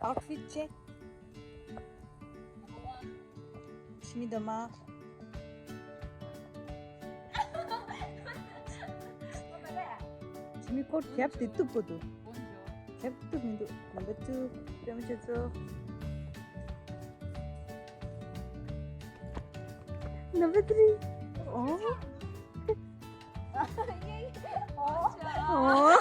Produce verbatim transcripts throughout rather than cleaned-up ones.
Outfit check. ཕྱི་མི་དུ་མ། ཕྱི་མི་ཀོ་ཊི་རྒྱབ་དེ་གཏུབ་དགོས་འདུག་རྒྱབ་གཏུབ་མི་འདུག Number two. པད་མ་ཆེ་ཚོ། Number three. ཨོ། ཨོ།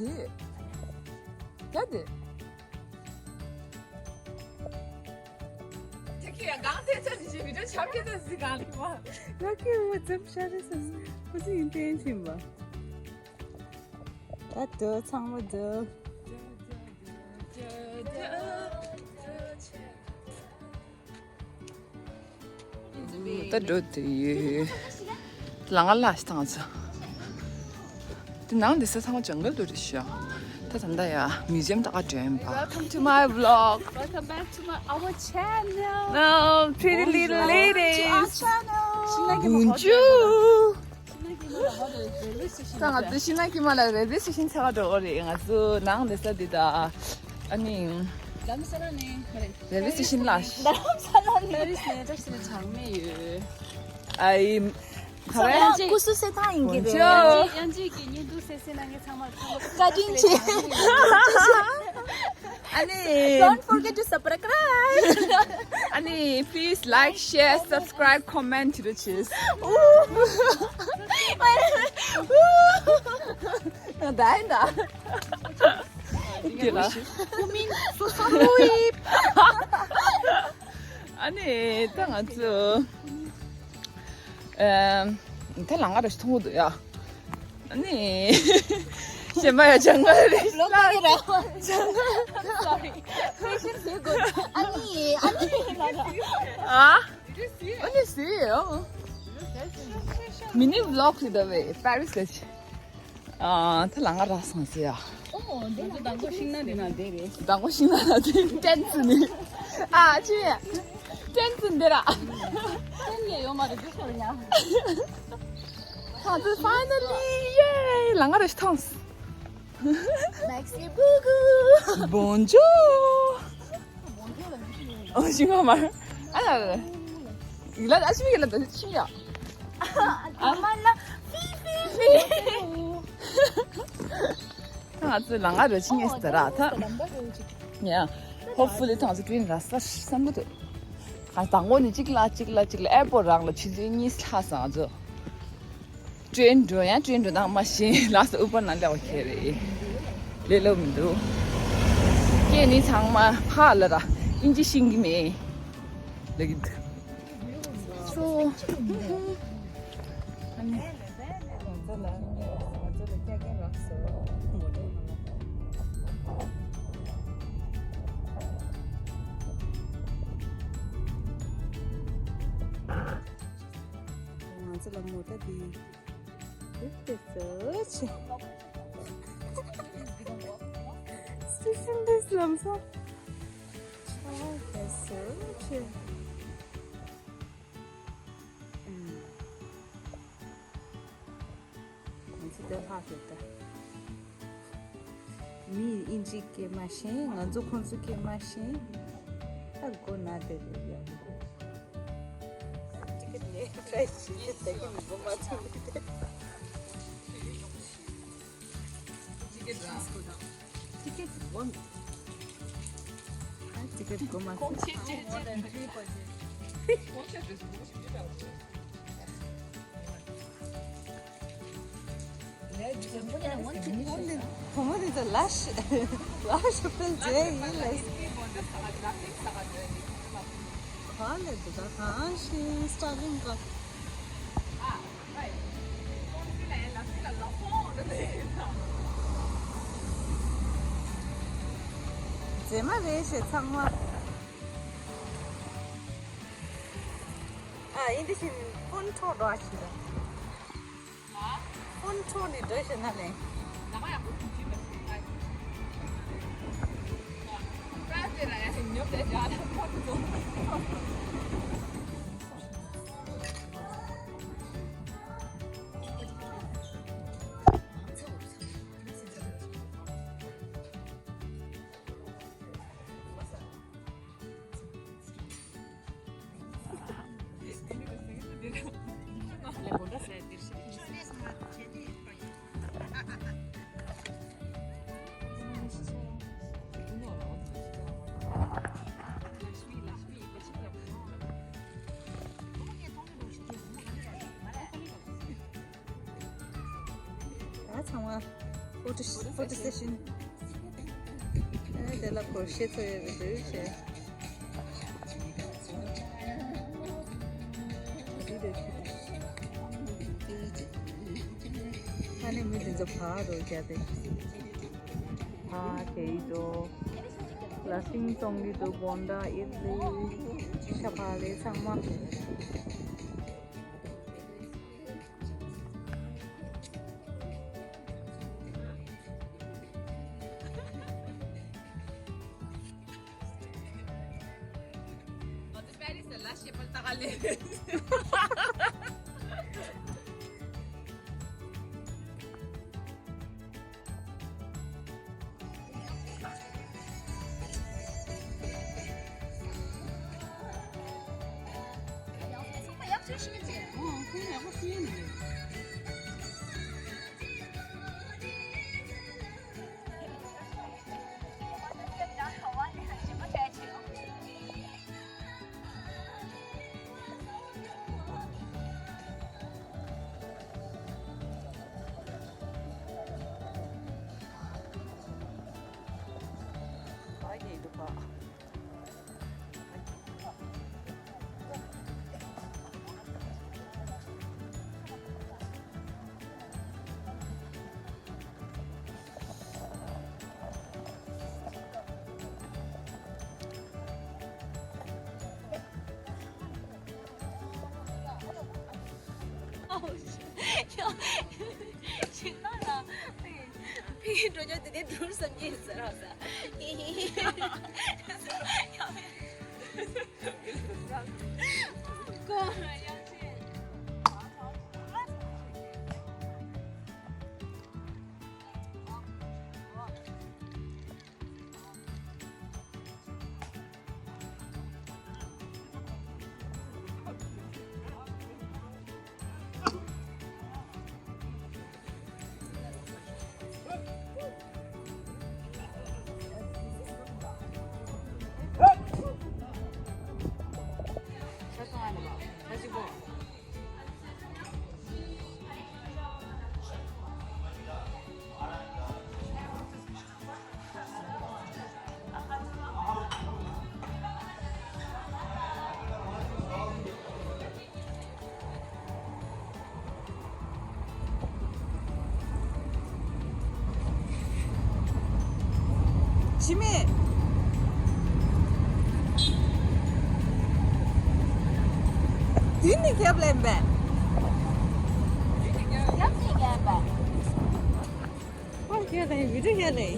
དེ། ད་དེ། དེ་ཁྱེད་ཡང་གང་དེ་ཚོ་ནི་ཞིག་བི་ཌིའོ་ཆགས་ཀྱི་ད་ཟི་གང་ལ་བ། ང་ཁྱེད་འོ་ཙམ་ཤ་རེ་སོང་། ཁོ་ཚོ་ཡིན་ཏན་ཕྱིན་པ། ད་དོ་ཚང་མ་དོ། ད་འགྲོ་དུ་ཡོད། ལང་ང་ལ་ཞིག་བཏང་ཚོ། དེ་ནང་འདི་ས་ཚང་མ་ཇང་གལ་དུ་རེད་ཤག་ད་ད་ལྟ་ཡ་མིའུ་ཛི་ཡམ་ད་ག་འགྲོ་ཡིན་པ། Welcome to my vlog. Welcome back to my our channel. No, pretty little ladies. Bonjour. ད་ང་ཚོ་ཤིང་ནགས་ཀྱི་མ་ལ་རེལ་ཝེ་སི་ཊེ་ཤན་ཚ་ག་འགྲོ་འོ་རེད། ང་ཚོ་ནང་འདི་ས་འདི་ད་ཨ་ནི་རེལ་ཝེ་སི་ཊེ་ཤན་ལ་ཨ་ཡིམ་ཁ་རེ་ཀུ་སུ་སེ་ཐང་ཡིན་གྱི་རེད། ཡང་ཅིག་གི་ཉིན་དུ་སེ་སེ་ན་ངས་ཚང་མ་བཀའ་དྲིན་ཆེ། ཨ་ནི། Don't forget to subscribe. ཨ་ནི། Please like, share, subscribe, comment to the cheese. ད་ཡིན་ད། ཨ་ནི་ད་ང་ཚོ་ཨམ། ད་ལང་ང་ར་ཞིག་མཐོང་གི་འདུག་ཡ། ཨ་ནི། གཞན་པ་ཡ་ཇང་གལ་རེད། ལོ་ཀ་ཡོད་ར། ཇང་གལ། Sorry. Fashion so good. ཨ་ནི་ཨ་ནི་ལ་ལ། ཨ། ཨ་ནི་སི་ཡོ། མི་ནི་བི་ལོག་རེད་ད་བས་པ་རི་སི་ལ་ཅི། ཨ། ད་ལང་ང་ར་སོང་ཟེར་ཡ། ཨོ་འདི་ཚོ་དང་པོ་ཤིང་ནགས་འདི་ན་བསྡད་རེད། དང་པོ་ཤིང་ནགས་ན་བསྡད་ཏན་ཙི་ནི། ཨ་ཅི། ཏན་ཙི་འདི་ར། ཏན་ཡ་ཡོད་མ་རེད་འདི་ཚོར་ཡ། ད་ཚོ་finally ཡེ་ལང་ང་ར་ཞིག་མཐོང་སོང་། Merci beaucoup. Bonjour. ཨོ་ཤིང་ནགས་མ། ཨ་ལ་ལ། ཡི་ལ་ཨ་ཤི་མི་ཡི་ལ་ད་ཤི་ཡ། ཨ་མ་ལ་ཕི་ཕི་ཕི། ང་ཚོ་ལང་ང་ར་ཕྱི་ངེས་ཟེར་ར་ད། ཡ། Hopefully ད་ང་ཚོ་ཀྲིན་ར་ས་བསམ་གི་འདུག་ང་དང་པོ་ནི་གཅིག་ལ་གཅིག་ལ་གཅིག་ལ་ཨེར་པོར་རང་ལ་ཆུ་ཚོད་གཉིས་ལྷག་སོང་ང་ཚོ། ཀྲེན་འགྲོ་ཡང་ཀྲེན་འགྲོ་སྟངས་མ་ཤེས། ལགས་སོ་ཨུ་པར་ནང་སླེབས་པ་ཁྱེད་རེད། ལས་སླ་པོ་མི་འདུག་ཁྱེད་ནི་ཚང་མ་ཕག་ལ་ར་ཨིན་ཇི་ཤེས་ཀྱི་མེད། ལ་གི་འདུག་སོ། ཨ་ནི། ང་ཚོ་ལ་མོ་ཊ་འདི་ཡོད་དེ་ཚོ་ཆེ། སི་སི་འདི་ལམ་སང་ཆ་དེ་ཚོ་ཆེ། ང་ཚོ་འདི་ལྷག་ཡོད་ད། མི་ཨིན་ཇི་སྐད་མ་ཤེས། ང་ཚོ་ཁོང་ཚོ་སྐད་མ་ཤེས། ད་མགོ་ན་བསྡད་རེད་ཡ། ཊི་ཀེ་ཊི་ནས་ཊི་རའི་བྱེད་ཀྱི་ད་གི་མི་མགོ་མ་ཚོས་ཏེ། ཊི་ཀེ་ཊི་སྒོ་མ། ཨ་ཊི་ཀེ་ཊི་སྒོ་མ་ཚོས། བུ་མོ་འདི་ཚོ་ལ་ཤ་ལ་ཤ་སྤེལ་རྗེས་ཡིན་ལ། གང་ལས་འདི་ད་གང་ཞིག་སྟ་ལིང་ག་མཛེས་མ་རེད་ཞེས་ཚང་མ། ཨ་ཡིན་དེ་བཞིན་ཕོན་ཁྲོ་འགྲོ་ཞིག་ལ། ཕོན་ཁྲོ་ནི་འགྲོ་ཞེ་ན་ལེ། ཚང་མ་ཕོ་ཊོ་ཕོ་ཊོ་སེ་ཤན། ཨེ་དེ་ལ་སྒོར་གཞས་ཚོ་ཡོད་པའི་འདུག་བྱས། ཨ་ནི་མི་དེ་ཚོ་ཕར་རོ་རྒྱབ་པའི། ཕ་གི་འགྲོ། ལ་སིང་བཙོང་གི་འདུག་སྦོན་ཌ་ཨིཌ་ལི། ཤ་བག་ལེབ་ཚང་མ། ཕི་འགྲོ་ཆོག་དེ་དེ་འགྲུར་བསམ་གྱི་ཟེར་རོགས་ཟེར། ཀོ་ཡང་ཆེ། ཅི་མེད། དེ་ནི་རྒྱབ་ལེན་པས། རྒྱབ་ནི་རྒྱབ་པས། ཨོ་ཁེ་ལེ། བི་ཌིའོ་ཁེ་ལེ།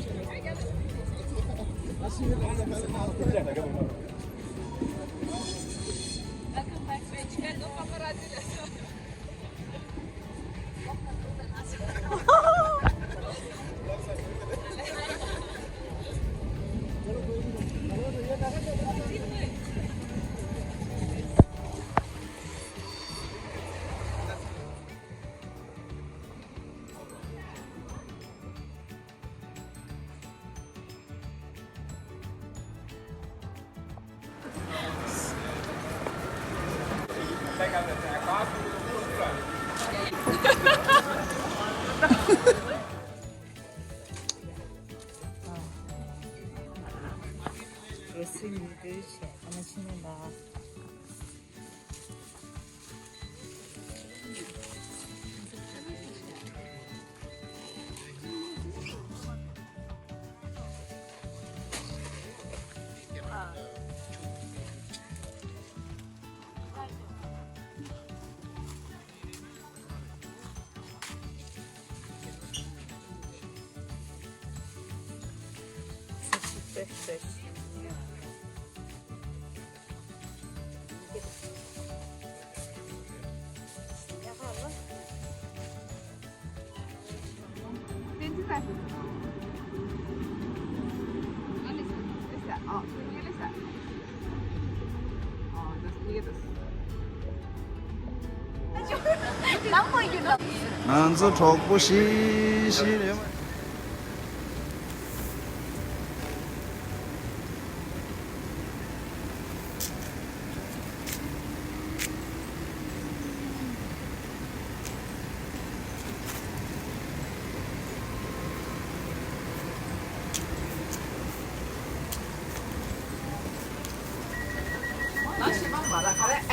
ང་ཚོ་གྲོགས་པོ་བཞི་བཞི་རེད།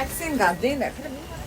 Accent ག་འདྲ་ཡིན་ན་ཁ་ལ་མི་མ་